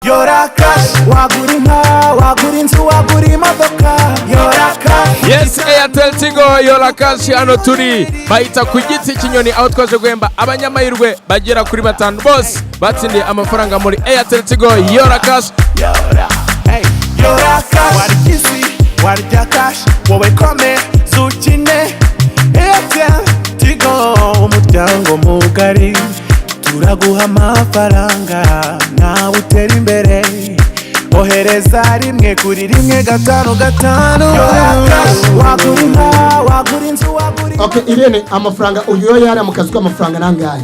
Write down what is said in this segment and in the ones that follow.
Yora Cash, wagura inka, wagura inzu, wagura imodoka. Yora Cash. Yes, Airtel Tigo Yora Cash. Hano turi bahita ku Giti cy'Inyoni, aho twaje guhemba abanyamahirwe bagera kuri batanu, bose batsindiye amafaranga muri Airtel Tigo Yora Cash. Yora, hey, yora cash. Warya isi, warya cash, wowe kome zukine. Airtel Tigo, umuryango mugari, turaguha amafaranga nawe utera imbere. Ohereza 1 kuri 155. Yora cash, wagura inka, wagura inzu, wagura Okay, Irene, amafaranga uyu yo yari mu kazi k'amafaranga nangahe?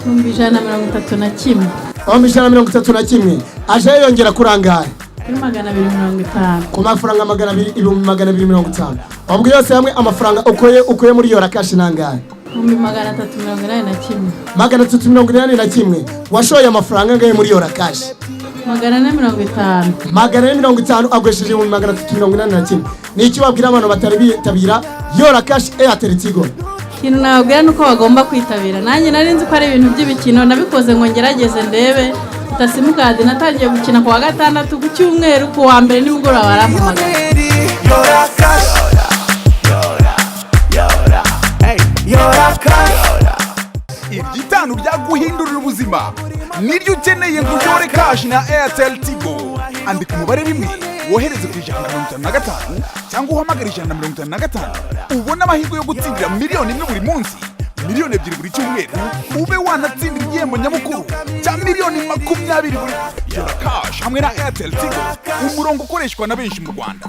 131,000. 131,000 aje yongera kuri angahe? Kuri 250. Ku mafaranga 200, 250,000. Ubwo yose hamwe amafaranga ukuye muri Yora Cash nangahe? 381,000. 381. Washoye amafaranga angahe muri Yora Cash? 450. 450 aguresheje 381,000. Ni iki wabwira abantu batari bitabira Yora Cash Airtel Tigo? Ikintu nababwira ni uko bagomba kwitabira. Nanjye nari nzi ko ari ibintu by'ibikino, nabikoze ngo ngerageze ndebe simukadi. Natangiye gukina ku wa gatandatu, ku cyumweru ku wa mbere nimugoroba barampamagaye. Yora Cash. Yora, hey, yora cash. Iry'itanu ryaguhindurira ubuzima niryo ukeneye ngo uyore cash na Airtel Tigo. Andika umubare 1, wohereze ku 155 cyangwa uhamagare 155, ubone amahirwe yo gutsindira 1 miliyoni buri munsi, 2 miliyoni buri cyumweru, ube wanatsindira igihembo nyamukuru cya miliyoni 20 buri. Yora Cash hamwe na Airtel Tigo, umurongo ukoreshwa na benshi mu Rwanda.